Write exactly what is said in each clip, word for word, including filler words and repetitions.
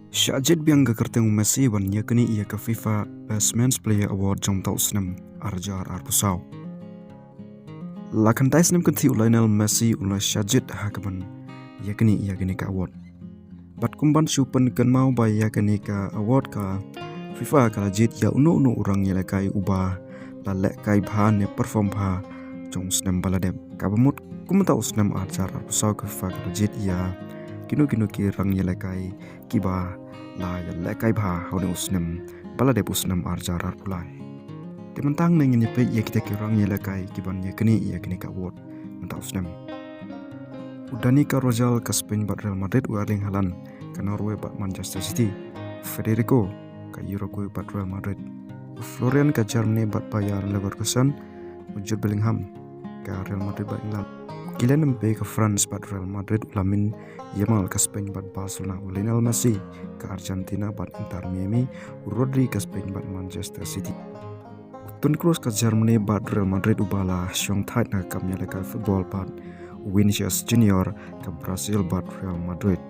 Shah jied biang ka kyrteng u Messi ban ïa kane ïa ka FIFA Best Men's Player Award jong mynta u snem arhajar arphew saw. La khyndai snem kynthih u Lionel Messi u la shah jied ha kaban ïa kane ïa kane ka award. Bad kumban shu pynkynmaw ba ïa kane ka award ka FIFA ka la jied ïa uno uno u rangïalehkai uba la lehkai bha ne perform bha jong u snem ba la dep. Kaba mut kumta u snem arhajar arphew saw ka FIFA ka la jied ïa kino kino ki rangïalehkai kiba la ïalehkai bha ha une u snem ba la dep u snem arhajar arphew lai. Te mynta ngin ïa peit ïa kita ki rangïalehkai kiban ïa kane ïa kane ka award mynta u snem. U Dani Carvajal ka Spain bad Real Madrid, u Erling Haaland ka Norway bad Manchester City, Federico ka Uruguay bad Real Madrid, u Florian ka Germany bad Bayer Leverkusen, u Jude Bellingham ka Real Madrid bad England, u Kylian Mbappe ka France bad Real Madrid, u Lamine Yamal ka Spain bad Barcelona, u Lionel Messi ka Argentina bad Inter Miami, u Rodri ka Spain bad Manchester City, u Toni Kroos ka Germany bad Real Madrid uba la shong thait na ka kam ïalehkai football bad u Vinicius Junior ka Brazil bad Real Madrid.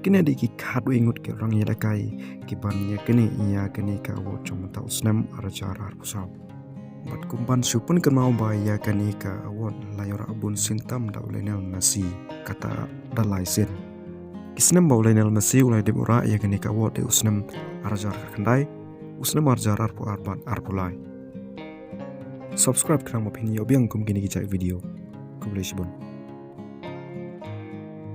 Kine dei ki khatwei ngut ki rangïalehkai kiban ïa kane ïa kane ka award jong mynta u snem arhajar arphew saw. Bad kumban shu pynkynmaw ba ïa kane ka award la ïoh rah bun sien tam da u Lionel Messi, kata da lai sien. Ki snem ba u Lionel Messi u la dep u rah ïa kane ka award dei u snem arhajar khyndai, u snem arhajar arphew ar bad arphew lai. Subscribe khnang ba phin ïoh biang kum kine ki jait video. Khublei shibun.